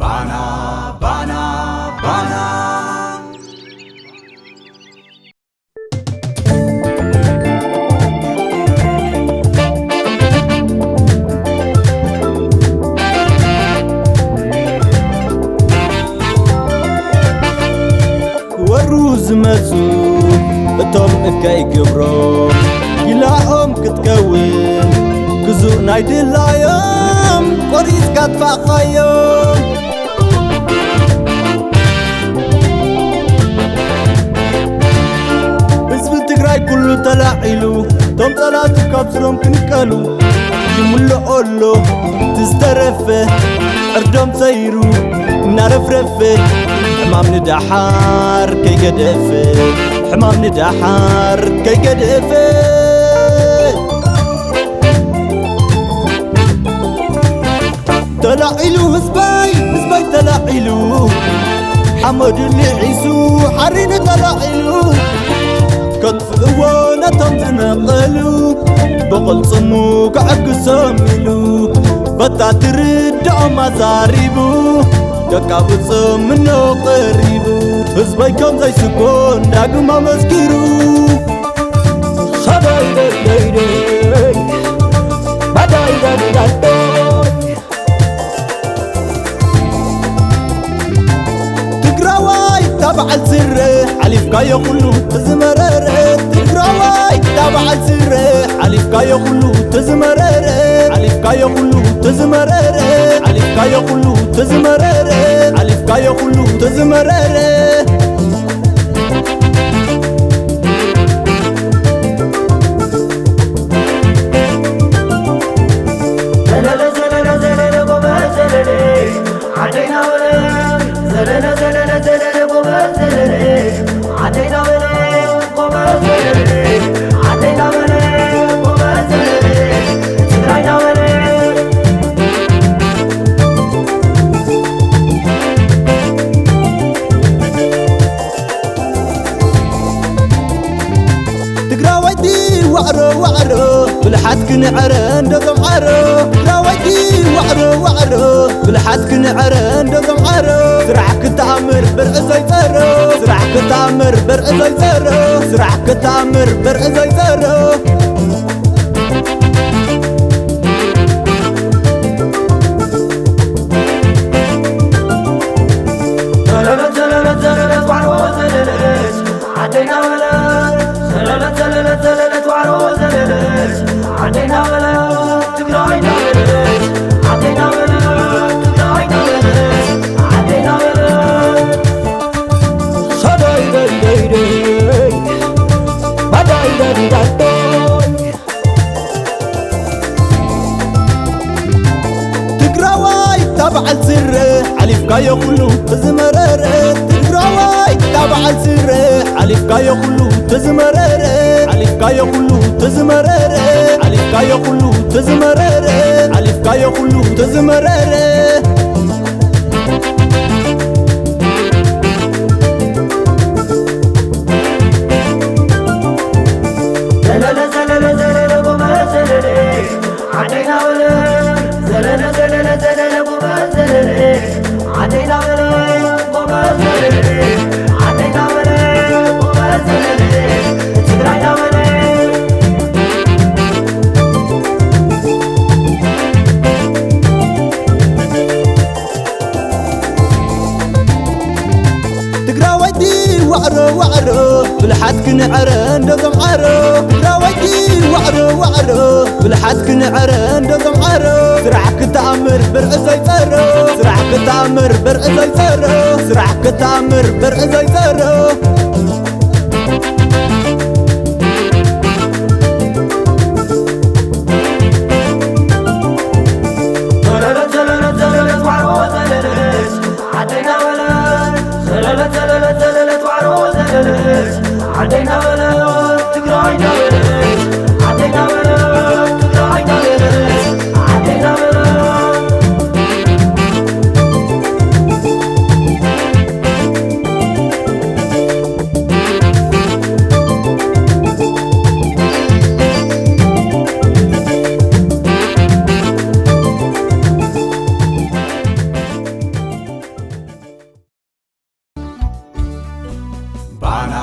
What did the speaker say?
ባና ባና ባና። ክወሩ ዝመጹ እቶም እከይ ግብሮም፣ ጊላኦም ክትከውን ግዙእ ናይ ድላዮም፣ ቆሪጽካ ኣጥፋእኻዮም። ህዝቢ ትግራይ ኩሉ ተላዒሉ፣ እቶም ጸላእቱ ካብ ስሮም ክንቀሉ፣ ይምልኦ ኣሎ እቲ ዝተረፈ፣ ዕርዶም ሰይሩ እናረፍረፈ፣ ሕማም ንደሓር ከይገደፈ፣ ሕማም ንደሓር ከይገደፈ። ተላዒሉ ህዝበይ፣ ህዝበይ ተላዒሉ፣ ሓመዱ ልዒሱ ሓሪኑ ተላዒሉ፣ ከጥፍእዎ ነቶም ዝነቐሉ፣ ብቕልጽሙ ክዕግሶም ኢሉ፣ በታ ትርድኦም ኣዛሪቡ፣ ደቃ ብጽምኖ ቀሪቡ፣ ህዝበይ ከም ዘይስኮን ዳግም ኣመስኪሩ። ሰደይ ደይ ደይ ደይ፣ ባዳይ ዳዳይ ዳይ። ትግራዋይ፣ እታ በዓል ስረ፣ ሓሊፍካዮ ኩሉ እቲ ዝመረረ። ትግራዋይ፣ እታ በዓል ስረ፣ ሓሊፍካዮ ኩሉ እቲ ዝመረረ። ሓሊፍካዮ ኩሉ እቲ ዝመረረ። ሓሊፍካዮ ኩሉ እቲ ዝመረረ። ሓሊፍካዮ ኩሉ እቲ ዝመረረ። ዘለለ ዘለለ ዘለለ ጎበዝ ዘለለ ዓደይና በለ። ዘለለ ዘለለ ዘለለ ጎበዝ ዘለለ ዓደይና በለ። ጎበዝ ዘለለ ዓደይና በለ። ጎበዝ ዘለለ ትግራይና በለ። ትግራወይቲ ዋዕሮ ዋዕሮ ብልሓት ክንዕረ እንዶ ዘምዓሮ። ትግራወይቲ ዋዕሮ ዋዕሮ ብልሓት ክንዕረ እንዶ ዘምዓሮ። ስራሕ ክተኣምር በርዒ ዘይፀሮ። ስራሕ ክተኣምር በርዒ ዘይፀሮ። ስራሕ ክተኣምር በርዒ ዘይፀሮ። ዘለለት ዘለለት ዘለለት ዋዕሮ ዘለለት ዓደይና በለ። ዘለለት ዘለለት ዘለለት ዋዕሮ ዘለለት ዓደይና በለ። ትግራይና በለ። ዓደይና በለ። ትግራይና በለ። ዓደይና በለ። ሰደይ ደይ ደይ ደይ። ባዳይ ዳዲ ዳዶይ። ትግራዋይ፣ እታ በዓል ስረ፣ ሓሊፍካዮ ኩሉ እዚ መረረ። ትግራዋይ፣ እታ በዓል ስረ፣ ሓሊፍካዮ ኩሉ እዚ መረረ። ሓሊፍካዮ ኩሉ እዚ መረረ። ሓሊፍካዮ ኩሉ እዚ መረረ። ሓሊፍካዮ ኩሉ እዚ መረረ። ዘለለ ዘለለ ዘለለ ጎበዝ ዘለለ ዓደይና በለ። ዘለለ ዘለለ ዘለለ ጎበዝ ዘለለ ዓደይና በለ። ጎበዝ ዘለለ ዓደይና በለ። ጎበዝ ዘለለ ትግራይና በለ። ትግራወይቲ ዋዕሮ ዋዕሮ ብልሓት ክንዕረ እንዶ ዘምዓሮ። ትግራወይቲ ዋዕሮ ዋዕሮ ብልሓት ክንዕረ እንዶ ዘምዓሮ። ስራሕ ክተኣምር በርዒ ዘይፀሮ። ስራሕ ክተኣምር በርዒ ዘይፀሮ። ስራሕ ክተኣምር በርዒ ዘይፀሮ። ዘለለት ዘለለት ዘለለት ዋዕሮ ዘለለት ዓደይና በለ። ዘለለት ዘለለት ዘለለት ዋዕሮ ዘለለት ዓደይና በለ። ትግራይና በለ። ዓደይና በለ። ትግራይና በለ። ዓደይና በለ። ባና